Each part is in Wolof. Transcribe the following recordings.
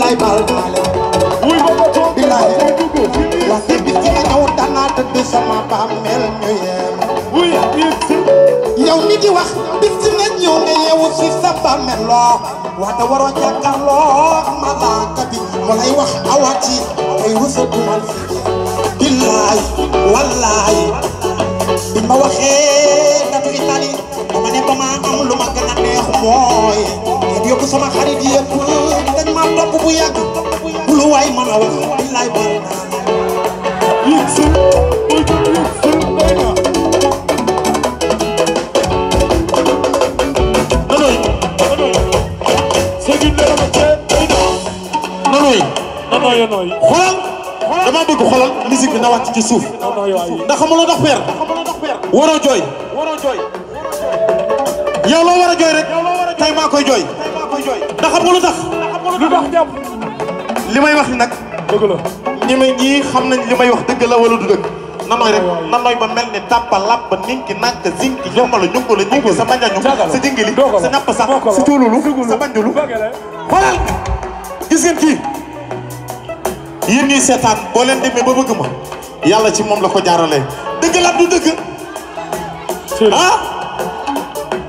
billaay baal naa leen billaay wax dëgg bis dina ñëw danaa tëdd sama bàmmeel ñu yeem yow ni di wax bis dina ñëw nga yeewu si sa bàmmeel loo wante waroo jàkkaarloo malaaka bi mu lay wax awati ay rusa dumal fi billaay wallaay bi ma waxee datu Italie dama ne ba ma am lu ma gën a neex mooy te yóbbu sama xarit yëpp dañ ma topp bu yàgg bu lu waay mën a wax billaay baal naa xoolal dama bëgg xoolal musique bi na wàcc ci suuf ndax xamuloo dox père waroo jooy yow loo war a jooy rek tey maa koy jooy ndax xam nga lu tax li may wax ni nag dëgg la ñi xam nañ li may wax dëgg la wala du dëgg nanooy rek nanooy ba mel ni tàppa làppa ninki nàkk zinki jombala ñunko la ñunki sa manjañu sa jingili sa ñàpp sax sa tuululu sa banjulu xoolal gis ngeen kii yéen ñuy seetaan boo leen demee ba bëgg ma yàlla ci moom la ko jaaralee dëgg la du dëgg ah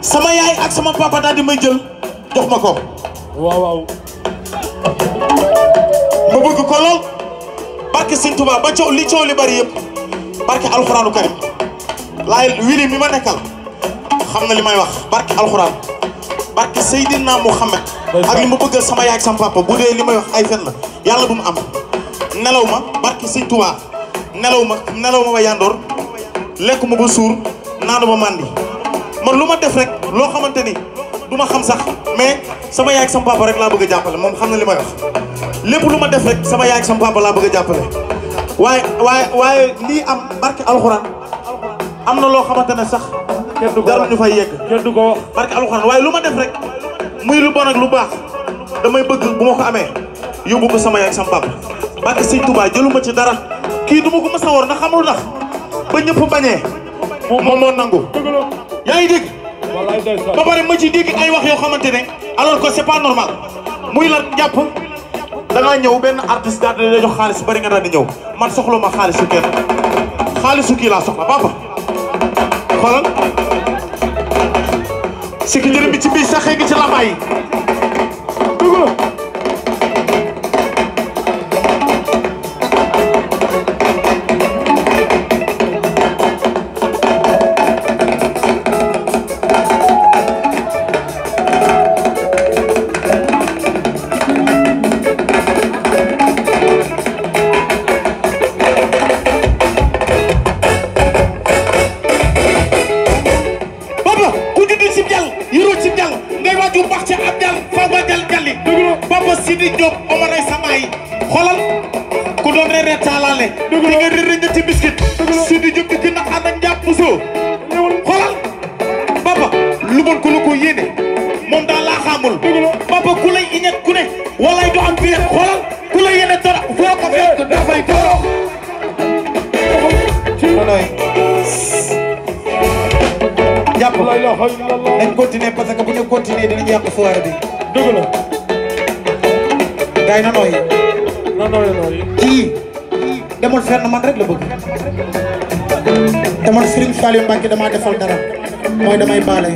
sama yaay ak sama papa daal di may jël jox ma ko waaw ma bëgg ko lool barke Sëñ Tuubaa ba coow li bari yëpp barke alxuraanu karim laay wili mi ma nekkal xam na li may wax barke alxuraan barke Seydina Muhammad ak li ma bëggal sama yaay ak sama papa bu dee li may wax ay fen la yàlla bu mu am nelaw ma barke Sëñ Tuubaa nelaw ma ba yandoor lekk ma ba suur naanu ba màndi man lu ma def rek loo xamante ni du ma xam sax mais sama yaay ak sama papa rek laa bëgg a jàppale moom xam na li may wax lépp lu ma def rek sama yaay ak sama papa laa bëgg a jàppale waaye lii am barke alxuraan am na loo xamante ne sax dara ñu fay yegg kenn du ko wax barke alxuraan waaye lu ma def rek muy lu bon ak lu baax damay bëgg bu ma ko amee yóbbu ko sama yaay ak sama papa barke Sëñ Tuubaa jëluma ci dara kii du ma ko mës a war ndax xamul ndax ba ñëpp bañee moom moo nangu yaa ngi dégg ba pare ma ci dégg ay wax yoo xamante ne alors que c'est pas normal muy la jàpp da ngaa ñëw benn artiste daal di jox xaalis bari nga daal di ñëw man soxla ma xaalisu kenn xaalisu kii laa soxla papa xoolal si ki njëriñ bi ci biir saxee gi ci lambaay yi dañ continuer parce que bu ñu continuer dinañu yàq soirée bi. dëgg la. gars yi nanooy. kii demul fenn man rek la bëgg. te man Serigne Saliou Mbacké damaa defal dara mooy damay baale.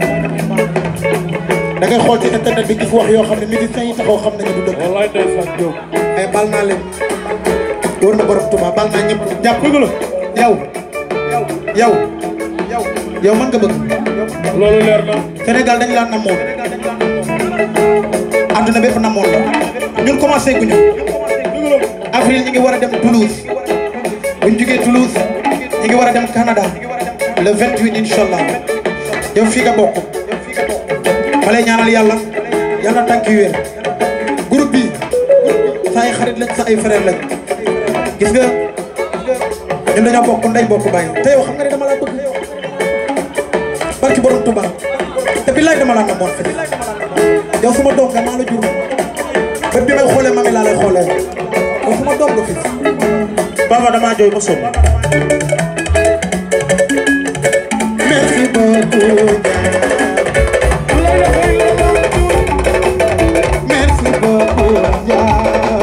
da ngay xool ci internet bi gis wax yoo xam ne musiciens yi taxaw xam nañu du dëgg. wallaay ndeysaan Diop. ay bal naa leen. wóor na borom Touba bal naa ñëpp jàpp dëgg la. yow man nga bëgg. loolu leer na. Sénégal dañu laa namoon. àdduna bépp namoon la. ñun commencé guñu. avril ñu ngi war a dem Toulouse. bu ñu jugee Toulouse ñu ngi war a dem Canada. le 28 inchallah. yow fii nga bokk. ma lay ñaanal yàlla tànk yu wér. groupe bi sa ay xarit lañ sa ay frère lañ. gis nga ñun dañoo bokk ndey bokk bàyyi te yow xam nga ne dama la bëgg. barki borom Touba te billaay dama la namoon fi yow suma doom nga maa la jur ba bi may xoolee mami laa lay xoolee yow suma doom nga fi baba dama jooy ma sonn merci beaucoup merci beaucoup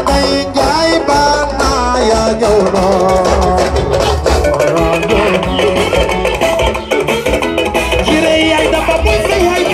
Day jaay bana ya jawno Jire yaay dafa moy sa yaay